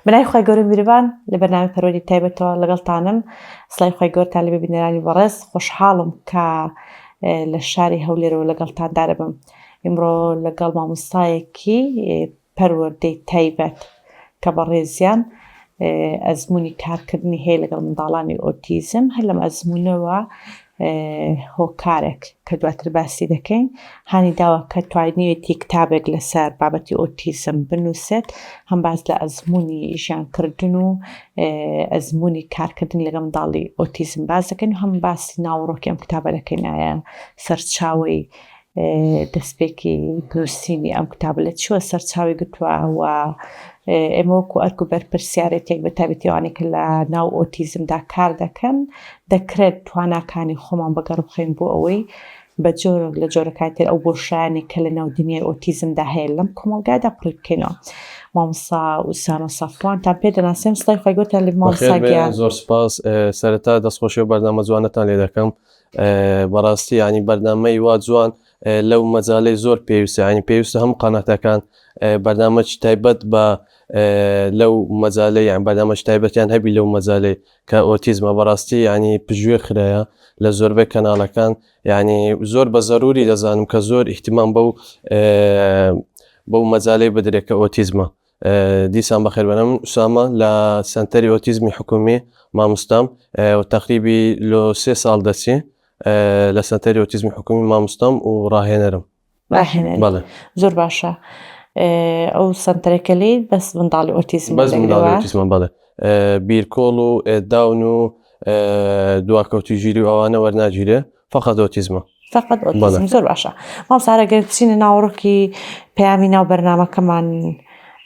بەناوی خوای گەورە میرەبان لە بەرنامەی پەروەردەی تایبەتەوە لەگەڵتانم سڵاوی خوای گەورەتان لێبێ بینەرانی بەڕێز خۆشحاڵم کە لە شاری هەولێرەوە لەگەڵتان دارەبم ئیمڕۆ لەگەڵ مامۆستایەکی پەروەردەی تایبەت کە بەڕێزیان ئەزموونی کارکردنی هەیە لەگەڵ منداڵانی ئۆتیزم هەر لەم ئەزموونەوە هۆکارێک کە دواتر باسی دەکەین هانی داوە کە توانیوێتی کتابێک لەسەر بابەتی ئۆتیزم بنووسێت هەم باس لە ئەزموونی ژیانکردن و ئەزموونی کارکردن لەگەڵ منداڵی ئۆتیزم باس دەکەین و هەم باسی ناوەڕۆکی ئەم کتابە دەکەین ئایا سەرچاوەی دەستپێکی نووسینی ئەم کتابە لە چیوە سەرچاوی گرتووە و ئێمە وەکو ئەرک و بەرپرسیارێتێک بە تایبەتی ئەوانەی کە لە ناو ئۆتیزمدا کار دەکەن دەکرێت تواناکانی خۆمان بەگەڕ بخەین بۆ ئەوەی بە جۆرێک لە جۆرەکانی تر ئەو بۆشایانەی کە لە ناو دنیای ئۆتیزمدا هەیە لەم کۆمەڵگادا پڕی بکەینەوە. مامۆستا ئوسامە سەفوانتان پێ دەناسێم سڵای خوای گەورەتان لێ مامۆستا گیان. زۆر سپاس سەرەتا دەستخۆشی و بەرنامە جوانەتان لێ دەکەم بەڕاستی ینی بەرنامەی وا جوان لەو مەجالەی زۆر پێویستە ینی پێویستە هەموو قەناتەکان بەرنامەی تایبەت بە لەو مەجالەی یان بەرنامەی تایبەتیان هەبی لەو مەجالەی کە ئۆتیزمە بەڕاستی ینی پشتگوێ خرایە لە زۆربەی کەناڵەکان ینی زۆر بە زەروری دەزانم کە زۆر ئیهتیمام بەو بەو مەجالەی بدرێت کە ئۆتیزمە دیسان بەخێربێنە من ئوسامە لە سەنتەری ئۆتیزمی حکومی مامۆستام و تەقریبی لۆ سێ ساڵ دەچی لە سەنتەری ئۆتیزمی حکومی مامۆستام و ڕاهێنەرم. ڕاهێنەری بەڵێ. زۆر باشە ئەو سەنتەرەکە لێیت بەس منداڵی ئۆتیزم بەس منداڵی ئۆتیزمە بەڵێ بیرکۆڵ و داون و دواکەوتوی ژیری و ئەوانە وەرناگیرێ فقط ئۆتیزمە. فقط ئۆتیزم زۆر باشە مامۆستا ئەگەر بچینە ناوەڕۆکی پەیامی ناو بەرنامەکەمان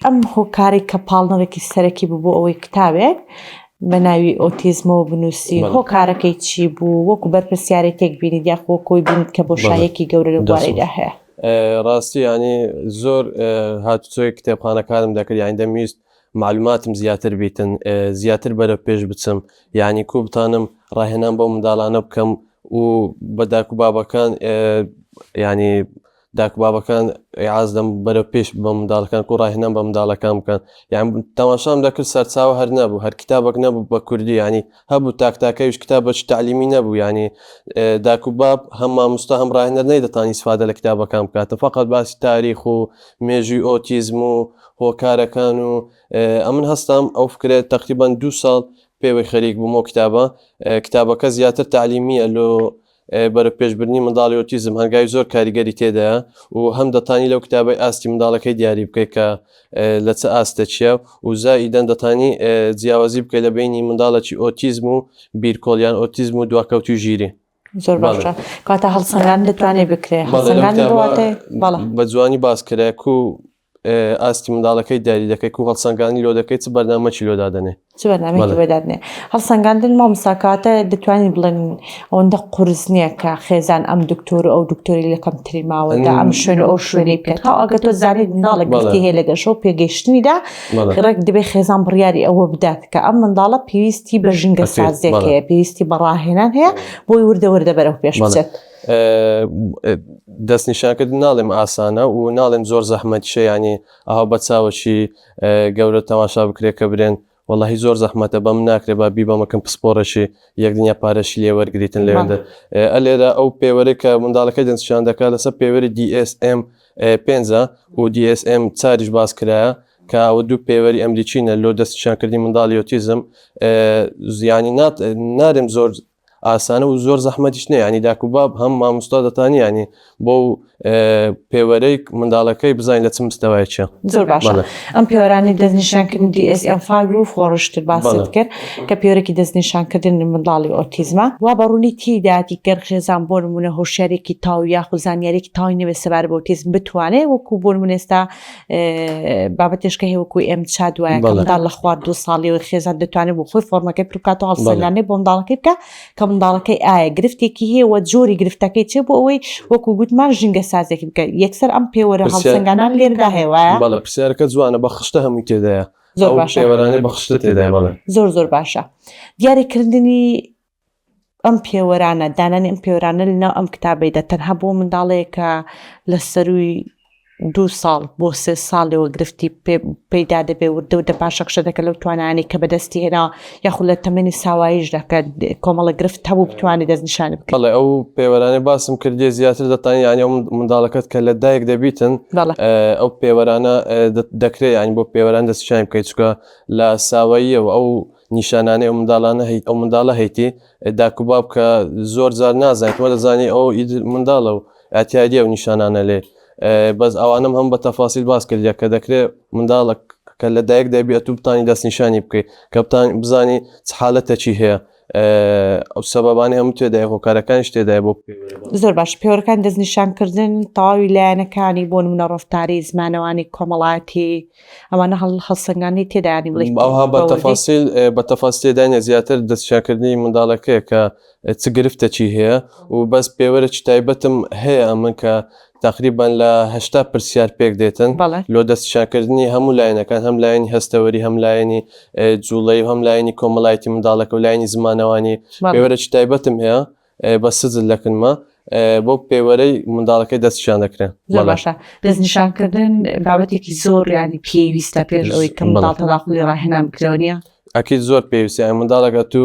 ئەم هۆکارەی کە پاڵنەرێکی سەرەکی بوو بۆ ئەوەی کتاوێک بە ناوی ئۆتیزمەوە بنووسی هۆکارەکەی چی بوو وەکو بەرپرسیارێتێک بینیت یاخۆ وەکۆی بینیت کە بۆشایەکی گەورە لەو بوارەیدا هەیە؟ ڕاستی یانی زۆر هاتوچۆی کتێبخانەکانم دەکرد یانی دەمویست معلوماتم زیاتر بیتن زیاتر بەرە پێش بچم یعنی کو بتانم ڕاهێنان بۆ منداڵانە بکەم و بە داک و بابەکان ینی داک و بابەکان ئیعاز دەم بەرە پێش بە منداڵەکان کو ڕاهێنان بە منداڵەکان بکەن یان تەماشام دەکرد سەرچاوە هەر نەبوو هەر کتابێک نەبوو بە کوردی ینی هەبوو تاک تاکەویش کتابەکی تەعلیمی نەبوو یانی داک و باب هەم مامۆستا هەم ڕاهێنەر نەیدەتانی ئیسفادە لە کتابەکان بکاتن فقط باسی تاریخ و مێژووی ئۆتیزم و هۆکارەکان و ئەمن هەستام ئەو فکرە تقریبا دوو ساڵ پێوەی خەریک بووم ئەو کتابە کتابەکە زیاتر تعلیمیە لۆ بەرەوپێشبردنی منداڵی ئۆتیزم هەنگاوی زۆر کاریگەری تێدایە و هەم دەتانی لەو کتابەی ئاستی منداڵەکەی دیاری بکەیت کە لە چ ئاستێکیە و زائیدەن دەتانی جیاوازی بکەیت لە بینی منداڵێکی ئۆتیزم و بیرکۆڵ یان ئۆتیزم و دواکەوتوی ژیری. زۆر باشە کاتە هەڵسەنگاندن دەتوانێت بکرێ هەڵسەنگاندن بۆ واتای بەڵێ. بە جوانی باس کرا کو ئاستی منداڵەکەی دیاری دەکەی کو هەڵسەنگانی لۆ دەکەی چ بەرنامەکی لۆ دادەنێ چ بەرنامەیەکی بۆ دادنێ هەڵسەنگاندن مامۆستا کاتە دەتوانین بڵێن ئەوەندە قورس نییە کە خێزان ئەم دکتۆر و ئەو دکتۆری لە کەمترین ماوەدا ئەم شوێن و ئەو شوێنەی بکات تا ئەگەر تۆ زانیت منداڵێک گرفتی هەیە لە گەشە و پێگەیشتنیدا ڕێک دەبێ خێزان بڕیاری ئەوە بدات کە ئەم منداڵە پێویستی بە ژینگە سازێک هەیە پێویستی بە ڕاهێنان هەیە بۆی وردە وردە بەرەو پێش بچێت. دەستنیشانکردن ناڵێم ئاسانە و ناڵێم زۆر زەحمەتیشە یانی ئەها بە چاوەکی گەورە تەماشا بکرێت کە برێن وەڵاهی زۆر زەحمەتە بەم ناکرێ با بیبەمەکەم پسپۆڕێکی یەک دنیا پارەشی لێ وەرگریتن لەوێندە ئەلێرە ئەو پێوەرەی کە منداڵەکەی دەستنیشان دەکات لەسەر پێوەری DSM پێنجە و DSM چاریش باس کرایە کە ئەوە دوو پێوەری ئەمریکینە لۆ دەستنیشانکردنی منداڵی ئۆتیزم زیانی نارێم زۆر ئاسانە و زۆر زەحمەتیش نیە یانی داک و باب هەم مامۆستا دەتانی یانی بۆ پێوەرەی منداڵەکەی بزانین لە چ مستەوایەکیە. زۆر باشە ئەم پێوەرانەی دەستنیشانکردنی DSM 5 و four شتر باست کرد کە پێوەرێکی دەستنیشانکردنی منداڵی ئۆتیزمە وا بە ڕوونی تێیدایەتی گەر خێزان بۆ نموونە هۆشیارییەکی تەواو یاخود زانیارییەکی تەواوی نەبێت سەبارەت بە ئۆتیزم بتوانێت وەکوو بۆ نموونە ئێستا بابەتێشکە هەیە وەکو M-CHAT وایە کە منداڵ لە خوار دوو ساڵیەوە خێزان دەتوانێت بۆ خۆی فۆرمەکەی پڕ بکات و هەڵسەنگاندنی بۆ منداڵەکەی بکە کە منداڵەکەی ئایا گرفتێکی هەیە و جۆری گرفتەکەی چیە بۆ ئەوەی وەکو گوتمان ژینگە سازێکی بکە یەکسەر ئەم پێوەرە هەڵسەنگانان لێرەدا هەیە وایە؟ بەڵێ پرسیارەکە جوانە بە خشتە هەمووی تێدایە زۆر باشە پێوەرانەی بە خشتە تێدایە بەڵێ زۆر زۆر باشە دیاریکردنی ئەم پێوەرانە، دانانی ئەم پێوەرانە لەناو ئەم کتابەیدا تەنها بۆ منداڵەیە کە لە سەرووی. دوو ساڵ بۆ سێ ساڵیەوە گرفتی پەیدا دەبێ وردە وردە پاشەکشە دەکە لەو توانایانەی کە بەدەستی هێناوە یاخود لە تەمەنی ساواییشدا کە کۆمەڵە گرفت هەبوو بتوانێت دەستنیشانی بکەیت. بەڵێ ئەو پێوەرانەی باسم کردی زیاتر دەتوانین یانی ئەو منداڵەکەت کە لە دایک دەبیتن ئەو پێوەرانە دەکرێت یانی بۆ پێوەران دەستنیشانی بکەیت چونکە لە ساواییەوە ئەو نیشانانەی ئەو منداڵانە ئەو منداڵە هەیتی داک و باب کە زۆر جار نازانیت وە دەزانی ئەو منداڵە و ئەتیادی ئەو نیشانانە لێ بەس ئەوانم هەم بە تەفاسیل باس کردە کە دەکرێت منداڵە کە لە دایک دەبی ئەتوو بتانی دەستنیشانی بکەیت کە بتان بزانی چ حالەتەکی هەیە ئەو سەبەبانی هەموو تێدای هۆکارەکانیش تێدای بۆ زۆر باش پێوەرەکان دەستنیشانکردن تەواوی لایەنەکانی بۆ نمونە ڕەفتاری زمانەوانی کۆمەڵایەتی ئەوانە هەڵ هەڵسەنگاندنی تێدایانی بڵێ ئەوها بە تەفاسیل بە تەفاسیل تێدانە زیاتر دەستنیشانکردنی منداڵەکەیە کە چ گرفتەکی هەیە و بەس پێوەرێکی تایبەتم هەیە ئەمن کە تقریبان لە 80 پرسیار پێک دێتن لۆ دەستنیشانکردنی هەموو لایەنەکان هەم لایەنی هەستەوەری هەم لایەنی جوڵەی و هەم لایەنی کۆمەڵایەتی منداڵەکە و لایەنی زمانەوانی پێوەرێکی تایبەتم هەیە بە سجل لەکنمە بۆ پێوەرەی منداڵەکەی دەستنیشان دەکرێن. زۆر باشە دەستنیشانکردن بابەتێکی زۆر ینی پێویستە پێش ئەوەی کە منداڵ تەداخولی ڕاهێنان بکرێەوە نییە؟ ئەکید زۆر پێویستە یانی منداڵەکە تو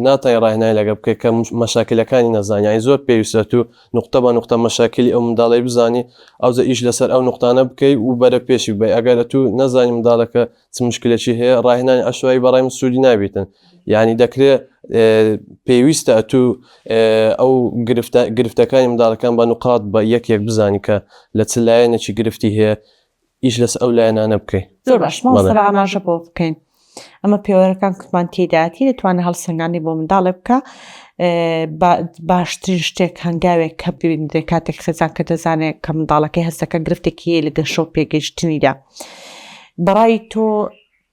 ناتوانانی ڕاهێنانی لەگە بکەیت کە مەشاکلەکانی نەزانی یانی زۆر پێویستە تو نقطە بە نقطە مەشاکلی ئەو منداڵی بزانی ئەوجا ئیش لەسەر ئەو نقطانە بکەی و بەرە پێشی بی ئەگەر تو نەزانی منداڵەکە چ مشکلێکی هەیە ڕاهێنانی عەشوایی بەڕای من سوودی نابیتن یعنی دەکرێت پێویستە ئەتوو ئەو گرفتەکانی منداڵەکان بە نقاط بە یەک یەک بزانی کە لە چ لایەنێکی گرفتی هەیە ئیش لەس ئەو لایەنانە بکەی زۆر باش مامۆستا ئاماژە بۆ بکەین ئەمە پێوەرەکان کوتمان تێداتی دەتوانێت هەڵسەنگاندنی بۆ منداڵێ بکە باشترین شتێک هەنگاوێک کە ببینرێ کاتێک خێزان کە دەزانێت کە منداڵەکەی هەستەکە گرفتێکی هەیە لە گەشە و پێگەیشتنیدا بەڕای تۆ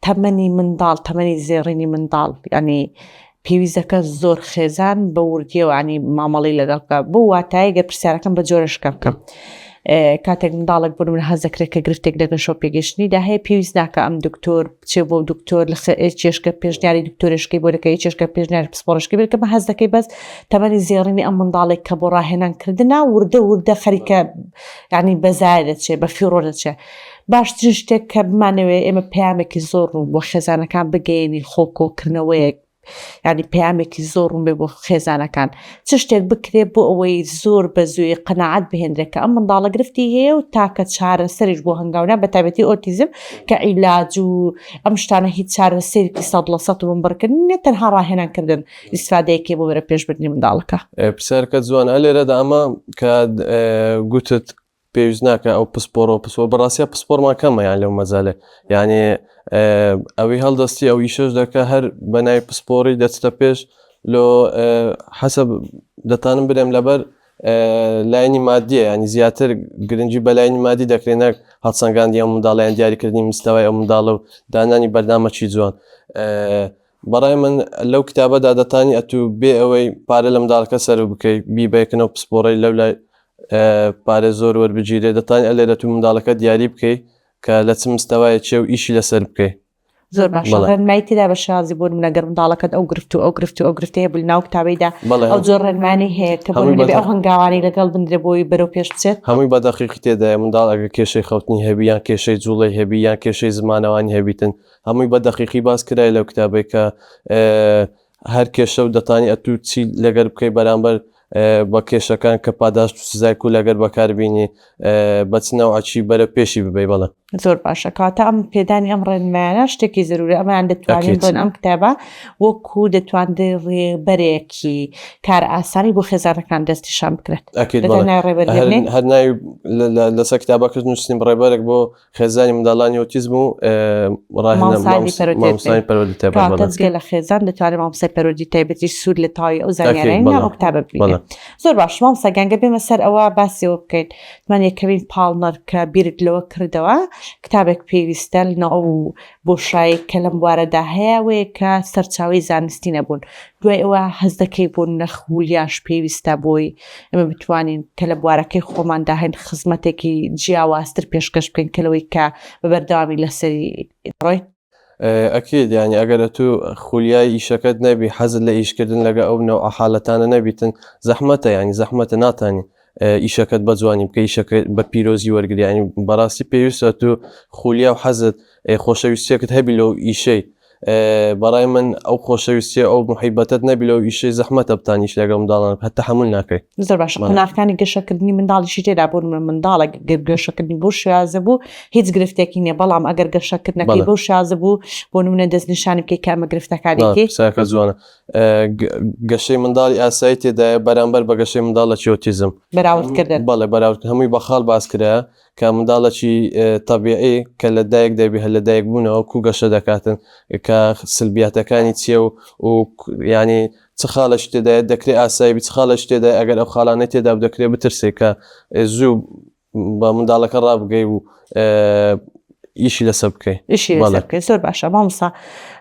تەمەنی منداڵ تەمەنی زێڕینی منداڵ ینی پێویستەکە زۆر خێزان بە وردیەوە ینی مامەڵی لەگەڵ بکە بۆ واتایە گەر پرسیارەکەم بە جۆرەشکە بکەم کاتێک منداڵێک بۆ نمونە هەست دەکرێت کە گرفتێک لە گەشە و پێگەیشتنیدا هەیە پێویست ناکە ئەم دکتۆر بچێ بۆ دکتۆر لە چێشکە پێشنیاری دکتۆرشکەی بۆ دەکەی چێشکە پێشنیاری پسپۆڕشکەی بێت کە بە هەست دەکەی بەس تەمەنی زێڕینی ئەم منداڵێک کە بۆ ڕاهێنان کردنا وردە وردە خەریکە یعنی بەزایە دەچێ بە فیڕۆ دەچێ باشترین شتێک کە بمانەوێ ئێمە پەیامێکی زۆر ڕوون بۆ خێزانەکان بگەیەنین خۆ کۆکردنەوەیەک یانی پەیامێکی زۆر ڕوون بێ بۆ خێزانەکان چ شتێک بکرێت بۆ ئەوەی زۆر بە زووی قەناعەت بهێنرێت کە ئەم منداڵە گرفتی هەیە و تاکە چارەسەریش بۆ هەنگاونا بە تایبەتی ئۆتیزم کە عیلاج و ئەم شتانە هیچ چارەسەرێکی 100% و بنبڕکردن نییە تەنها ڕاهێنان کردن ئیسفادەیەکی بۆ بەرە پێشبردنی منداڵەکە. پرسیارەکەت جوانە لێرەدا ئەمە کە گوتت پێویست ناکە ئەو پسپۆڕ و پسپۆر بەڕاستە پسپۆرمان کەمە یان لەو مەجالێ یعنی ئەوی هەڵدەستی ئەو ئیشەش دەکە هەر بە ناوی پسپۆڕی دەچتە پێش لۆ حەسەب دەتانم برێم لەبەر لایەنی مادیە ینی زیاتر گرنگی بە لایەنی مادی دەکرێت نەک هەڵسەنگاندی ئەو منداڵیان دیاریکردنی مستەوای ئەو منداڵە و دانانی بەرنامەکی جوان بەڕای من لەو کتابەدا دەتانی ئەتوو بێ ئەوەی پارە لە منداڵەکە سەرف بکەی بیبەیکنەوە پسپۆڕەی لەو لای پارە زۆر وەربگیرێ دەتانی ئەلێرە تو منداڵەکە دیاری بکەی کە لە چ مستەوایەکیە و ئیشی لەسەر بکەی. زۆر باشە بەڵێ. ڕێنمایی تێدا بە شێوازی بۆ نمونە گەر منداڵەکەت ئەو گرفت و ئەو گرفت و ئەو گرفتەی هەبوو لەناو کتابەیدا بەڵێ ئەو جۆر ڕێنمانی هەیە کە بۆ هەمووی نمونە بە بێ ئەو هەنگاوانەی لەگەڵ بندرێ بۆی بەرەو پێش بچێت. هەمووی بە دەقیقی تێدایە منداڵ ئەگەر کێشەی خەوتنی هەبی یان کێشەی جوڵەی هەبی یان کێشەی زمانەوانی هەبیتن هەمووی بە دەقیقی باس کرای لەو کتابەی کە هەر کێشە و دەتانی ئەتوو چی لەگەر بکەی بەرامبەر بە کێشەکان کە پاداشت و سزای کو لەگەر بەکاربینی بە چ نەوعەکی بەرە پێشی ببەی بەڵێ. زۆر باشە کەواتە ئەم پێدانی ئەم ڕێنمایانە شتێکی زەرورە ئەمەیان دەتوانین ئەکید. بڵێن ئەم کتابە وەکو دەتواندرێ ڕێبەرێکی کار ئاسانی بۆ خێزانەکان دەستنیشان بکرێت ئەکید دەتوانین بەڵێ ناوی ڕێبەر هەر لێبنێین؟ هەر ناوی لەسەر کتابەکەش نووسیم ڕێبەرێک بۆ خێزانی منداڵانی ئۆتیزم و مامۆستایانی پەروەردەی پەروەردەی تایبەت کەواتە جگە لە خێزان دەتوانێت مامۆستای پەروەردەی تایبەتیش سوود لە تەواوی ئەو زانیاریانەی ناو ئەو کتابە ببینێت. زۆر باش مامۆستا گیان گەر بێمە سەر ئەوە باسی ئەوە بکەین من یەکەمین پاڵنەر کە بیرت لەوە کردەوە کتابێک پێویستە لەناو ئەو بۆشایی کە لەم بوارەدا هەیە ئەوەیە کە سەرچاوەی زانستی نەبوون دوای ئەوە هەست دەکەی بۆ نمونە خولیاش پێویستە بۆی ئێمە بتوانین کە لە بوارەکەی خۆماندا هەین خزمەتێکی جیاوازتر پێشکەش بکەین کە لەوەی کە بە بەردەوامی لەسەری ڕۆین. ئەکید یانی ئەگەر ئەتوو خولیای ئیشەکەت نەبی حەزت لە ئیشکردن لەگە ئەو نەوعە حالەتانە نەبیتن زەحمەتە یانی زەحمەتە ناتانی. ئیشەکەت بە جوانی بکەی ئیشەکە بە پیرۆزی وەرگری ینی بەڕاستی پێویستە تو خولیا و حەزت خۆشەویستیەکت هەبی لەو ئیشەی بەڕای من ئەو خۆشەویستیە ئەو محیبەتت نەبی لەو ئیشەی زەحمەتە بتانیش لەگەڵ منداڵان هەتا تەحەمول ناکەی. زۆر باشە قۆناغەکانی گەشەکردنی منداڵیشی تێدا بۆ نمونە منداڵێک گەر گەشەکردنی بەو شێوازە بوو هیچ گرفتێکی نییە بەڵام ئەگەر گەشەکردنەکەی بەو شێوازە بوو بۆ نمونە دەستنیشانی بکەی کە ئەمە گرفتەکانێتی. پرسیارەکە جوانە گەشەی منداڵی ئاسایی تێدایە بەرامبەر بە گەشەی منداڵ لە ئۆتیزم بەراوردکردن بەڵێ بەراورد هەمووی بە خاڵ باس کرایە کە منداڵێکی تەبیعی کە لە دایک دەبی هەر لە دایک بوونەوە کو گەشە دەکاتن کە سلبیاتەکانی چییە و و ینی چ خاڵێکی تێدایە دەکرێ ئاسایی بی چ خاڵێکی تێدایە ئەگەر ئەو خاڵانەی تێدا بوو دەکرێ بترسێ کە زوو بە منداڵەکە ڕابگەی و ئیشی لەسەر بکەی. ئیشی لەسەر بکەی زۆر باشە مامۆستا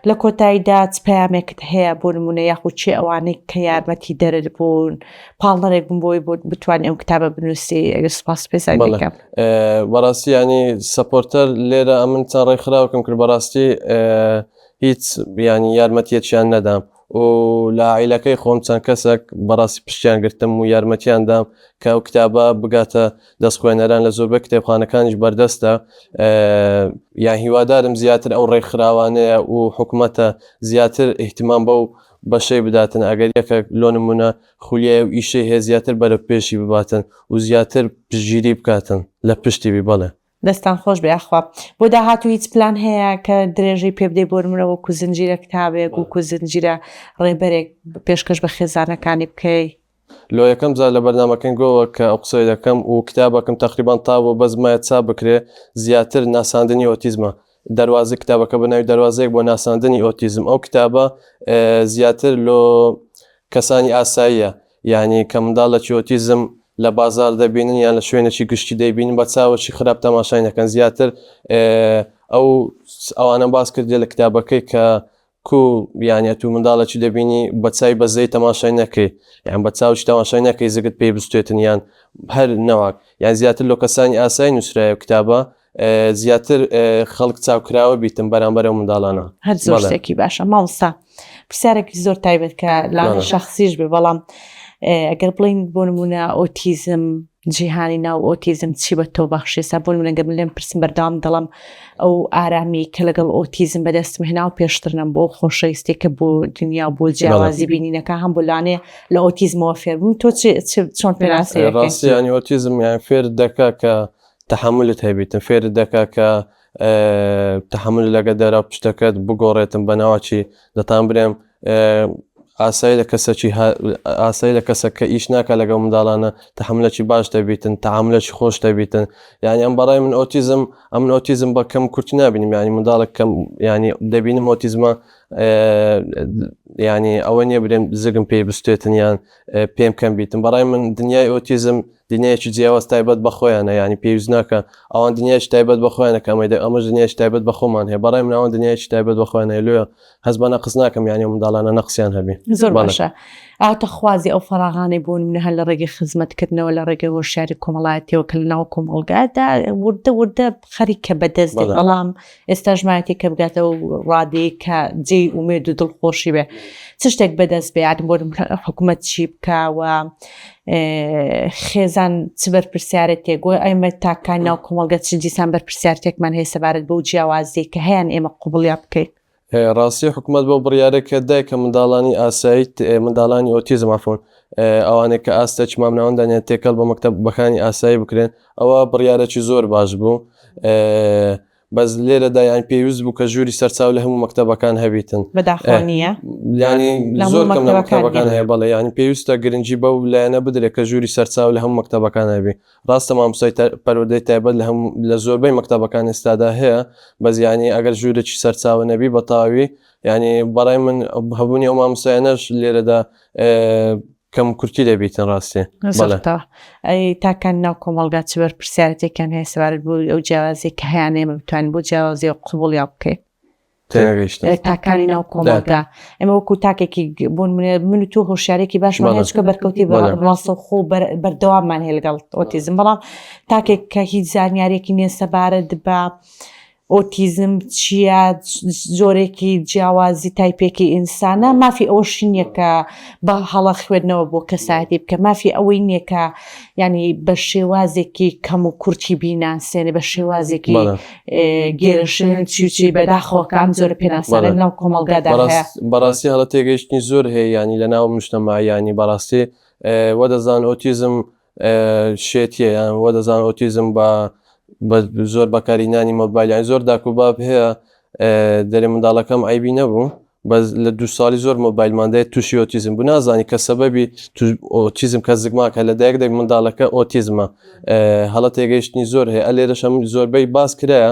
لە کۆتاییدا چ پەیامێکت هەیە بۆ نمونە یاخود چێ ئەوانەی کە یارمەتی دەرت بوون پاڵنەرێک بوون بۆی بۆ بتوانانی ئەم کتابە بنووسی ئەگەر سپاس پێزای بکەم. بەڕاستی ینی supporter لێرە ئەمن چەند ڕێکخراوکم کرد بەڕاستی هیچ ینی یارمەتیەکیان نەدام و لە عیلەکەی خۆم چەند کەسێک بەڕاستی پشتیان گرتم و یارمەتیان دام کە ئەو کتابە بگاتە دەست خوێنەران لە زۆربەی کتێبخانەکانیش بەردەستە یان هیوادارم زیاتر ئەو ڕێکخراوانەیە و حکومەتە زیاتر ئیهتیمام بەو بەشەی بداتن ئەگەر یەکێک لۆ نمونە خولیای و ئیشەی هەیە زیاتر بەرەو پێشی بباتن و زیاتر پشتگیری بکاتن لە پشتی بی بەڵێ. دەستان خۆش بێ یاخوا. بۆ داهاتوو هیچ پلان هەیە کە درێژەی پێ بدەی بۆ نمونە وەکو زنجیرە کتابێک وەکو زنجیرە ڕێبەرێک پێشکەش بە خێزانەکانی بکەی؟ لۆ یەکەم جار لە بەرنامەکەی گۆوە کە ئەو قسەی دەکەم و کتابەکم تەقریبان تاوە بەس مایە چاپ بکرێ زیاتر ناساندنی ئۆتیزمە دەروازە کتابەکە بە ناوی دەروازەیەک بۆ ناساندنی ئۆتیزم ئەو کتابە زیاتر لۆ کەسانی ئاساییە یعنی کە منداڵێکی ئۆتیزم لە بازار دەبینن یان لە شوێنێکی گشتی دەیبینن بە چاوەکی خراپ تەماشای نەکەن زیاتر ئەو ئەوانە باس کردێ لە کتابەکەی کە کو یانی ئەتوو منداڵێکی دەبینی بە چاوی بەزەی تەماشای نەکەی یان بە چاوی تەماشای نەکەی زگت پێی بستێتن یان هەر نەواک یان زیاتر لۆ کەسانی ئاسایی نووسرایە کتابە زیاتر خەڵک چاوکراوە بیتن بەرامبەر ئەو منداڵانە. هەر زۆر شتێکی باشە مامۆستا پرسیارێکی زۆر تایبەت کە لا شخصیش بێ بەڵام ئەگەر بڵین بۆ نمونە ئۆتیزم جیهانی ناو ئۆتیزم چی بە تۆ بەخشی سا بۆ نمونە گەر من لێم پرسم بەردەوام دەڵێم ئەو ئارامی کە لەگەڵ ئۆتیزم بەدەستم هێنا و پێشتر نەم بۆ خۆشەویستی کە بۆ دنیا و بۆ جیاوازی بینینەکە هەم بۆ لانێ لە ئۆتیزمەوە فێر بووم تۆ چۆن پێناسەی دەکەی؟ ڕاستی یانی ئۆتیزم یان فێرت دەکا کە تەحەمولت هەبیتن فێرت دەکا کە تەحەمول لەگە دەرا پشتەکەت بگۆڕێتن بە ناوەکی دەتان برێم ئاسایی لە کەسەکی ئاسایی لە کەسە کە ئیش ناکە لەگەڵ منداڵانە تەحملەکی باش دەبیتن تەعاملەکی خۆش دەبیتن یعنی ئەم بەڕای من ئۆتیزم ئەمن ئۆتیزم بە کەم کورتی نابینم یعنی منداڵێک کەم یعنی دەبینم ئۆتیزمە یعنی ئەوە نییە برێم زگم پێی بستێتن یان پێم کەم بیتن بەڕای من دنیای ئۆتیزم دنیایەکی جیاواز تایبەت بە خۆیانە یانی پێویست ناکا ئەوان دنیایەکی تایبەت بە خۆیانە کە ئەمەی ئەمەش دنیایەکی تایبەت بە خۆمان هەیە بەڕای من ئەوان دنیایەکی تایبەت بە خۆیان هەیە لۆیە هەست بە نەقس ناکەم یانی ئەو منداڵانە نەقسیان هەبی زۆر باشە ئاوتە خوازی ئەو فەراغانەی بۆ نمونە هەر لە ڕێگەی خزمەتکردنەوە لە ڕێگەی هۆشیاری کۆمەڵایەتیەوە کە لە ناو کۆمەڵگادا وردە وردە خەریکە بەدەست دێت بەڵام ئێستاش مایەتی کە بگاتە ئەو ڕادەیە کە جێی ئومێد و دڵخۆشی بێ چ شتێک بەدەست بێ یانی بۆ حکوومەت چی بکە و خێزان چ بەرپرسیارەتێک و ئێمە تاکان ناو کۆمەڵگە چ دیسان بەرپرسیارتێکمان هەیە سەبارەت بەو جیاوازیەی کە هەیان ئێمە قوبڵیان بکەین. ڕاستی حکومەت بەو بڕیارە کە دای کە منداڵانی ئاسایی منداڵانی ئۆتیزم عفوا ئەوانەی کە ئاستێکی مامناوەندان یان تێکەڵ بە مەکتەبەکانی ئاسایی بکرێن ئەوە بڕیارێکی زۆر باش بوو بەس لێرەدا یان پێویست بوو کە ژووری سەرچاو لە هەموو مەکتەبەکان هەبیتن بەداخەوە نییە ینی زۆر کەم لە مەکتەبەکان هەیە بەڵێ یانی پێویستە گرنگی بەو لایەنە بدرێت کە ژووری سەرچاو لە هەموو مەکتەبەکان هەبی ڕاستە مامۆستای پەروەردەی تایبەت لە هەموو لە زۆربەی مەکتەبەکان ئێستادا هەیە بەس یانی ئەگەر ژوورێکی سەرچاوە نەبی بە تەواوی یانی بەڕای من هەبوونی ئەو مامۆستایانەش لێرەدا کەم کورتی دەبیتن ڕاستی بەڵێ ئەی تاکان ناو کۆمەڵگا چ بەرپرسیارەتێکیان هەیە سەبارەت بۆ ئەو جیاوازی کە هەیان ئێمە بتوانین بۆ جیاوازی قبوڵیان بکەین تێنەگەیشتم. تاکانی ناو کۆمەڵگا ئێمە وەکو تاکێکی بۆ نمونە من و تۆ هۆشیارێکی باشمان هەیە چونکە بەرکەوتی ڕاستەوخۆ بەردەواممان هەیە لەگەڵ ئۆتیزم بەڵام تاکێک کە هیچ زانیارێکی نییە سەبارەت بە ئۆتیزم چییە، جۆرێکی جیاوازی تایپێکی ئینسانە، مافی ئەوەشی نییە کە بە هەڵە خوێندنەوە بۆ کەسایەتی بکە، مافی ئەوەی نییە کە یانی بە شێوازێکی کەم و کورتی بیناسێنێ، بە شێوازێکی گێرەشێن چی و چی، بەداخەوە کە ئەم جۆرە پێناسانە لەناو کۆمەڵگادا هەیە. بەڕاستی هەڵە تێگەیشتنی زۆر هەیە یانی لەناو مجتەمەع یانی بەڕاستی وەدەزان ئۆتیزم شێتیە یان وە دەزان ئۆتیزم بە زۆر بەکارینانی مۆبایل یان زۆر داک و باب هەیە دەرێ منداڵەکەم عیبی نەبوو بەس لە دو ساڵی زۆر مۆبایلمان دەیە تووشی ئۆتیزم بوو نازانی کە سەبەبی ئۆتیزم کە زگماکە لە دایک دەک منداڵەکە ئۆتیزمە هەڵە تێگەیشتنی زۆر هەیە ئەلێرەشەم زۆربەی باس کرایە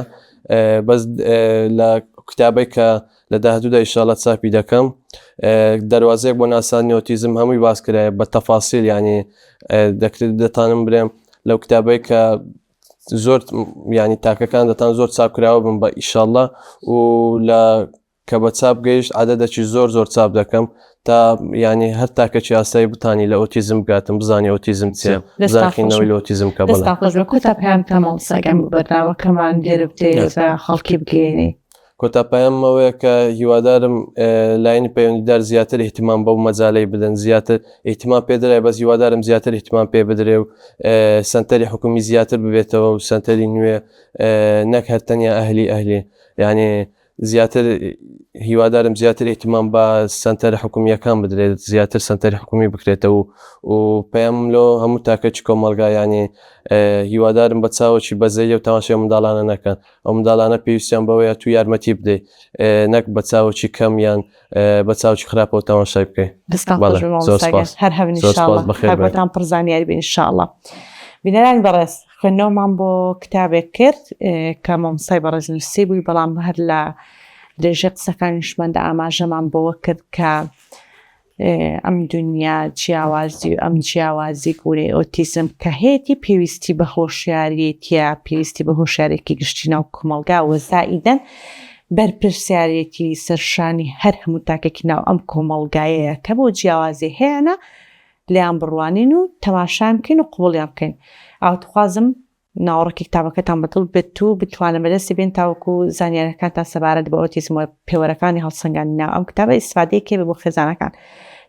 بەس لە کتابێک کە لە داهاتوودا ئیشاڵا چاپی دەکەم دەروازەیەک بۆ ناساندنی ئۆتیزم هەمووی باس کرایە بە تەفاسیل ینی دەکرێت دەتانم برێم لەو کتابەی کە زۆر ینی تاکەکان دەتان زۆر چاپ کراوە بم بە ئیشاڵە و لە کە بە چاپ گەیشت عادەدەکی زۆر زۆر چاپ دەکەم تا ینی هەر تاکەکی ئاسایی بتانی لە ئۆتیزم بگاتم بزانانی ئۆتیزم چیە بزانینەوەی لە ئۆتیزم کە بەڵێ. دەستان خۆش بێ کۆتا پەیامتان مامۆستا گیان بۆ بەرنامەکەمان لێرە بدەیت بە خەڵکی بگەیەنی. کۆتا پەیامم ئەوەیە کە هیوادارم لایەنی پەیوەندیدار زیاتر ئیهتیمام بەو مەجالەی بدەن زیاتر ئیهتیمام پێدرای بەس هیوادارم زیاتر ئیهتیمام پێ بدرێ و سەنتەری حکومی زیاتر ببێتەوە و سەنتەری نوێ نەک هەر تەنیا ئەهلی ئەهلی یعنی زیاتر هیوادارم زیاتر ئیهتیمام بە سەنتەرە حکومییەکان بدرێت زیاتر سەنتەری حکومی بکرێتەوە و پەیامم لۆ هەموو تاکەکی کۆمەڵگا یعنی هیوادارم بە چاوەکی بەزەیە و تەماشای منداڵانە نەکەن ئەو منداڵانە پێویستیان بەوەیە تو یارمەتی بدەیت نەک بە چاوەکی کەم یان بە چاوکی خراپەوە تەماشای بکەیت. دەستان خۆش بێ مامۆستا گیان هەر هەبن ان شاء اللە هەر بۆتان پڕ زانیاری بێ ان شاء اللە. بینەرانی بەڕێز خوێندنەوەمان بۆ کتابێک کرد کە مامۆستای بەڕێز نووسیبووی بەڵام هەر لە درێژەی قسەکانیشماندا ئاماژەمان بەوە کرد کە ئەم دونیا جیاوازی و ئەم جیاوازی گەورەی ئۆتیزم کە هەیەتی پێویستی بە هۆشیاریەتیە پێویستی بە هۆشیارێکی گشتی ناو کۆمەڵگا وە زائیدەن بەرپرسیارێتی سەرشانی هەر هەموو تاکێکی ناو ئەم کۆمەڵگایەیە کە بۆ جیاوازی هەیانە لێیان بڕوانین و تەماشایان بکەین و قبوڵیان بکەین ئاواتخوازم ناوەڕۆکی کتابەکەتان بەدڵ بێت و بتوانن بەدەستی بێن تاوەکو زانیاریەکانتان سەبارەت بە ئۆتیزم و پێوەرەکانی هەڵسەنگاندنی ناو ئەم کتابە ئیستفادەیەک هەبێت بۆ خێزانەکان.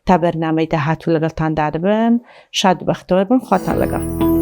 تا بەرنامەی داهاتوو لەگەڵتاندا دەبم. شاد و بەختەوەر بن. خواتان لەگەڵ.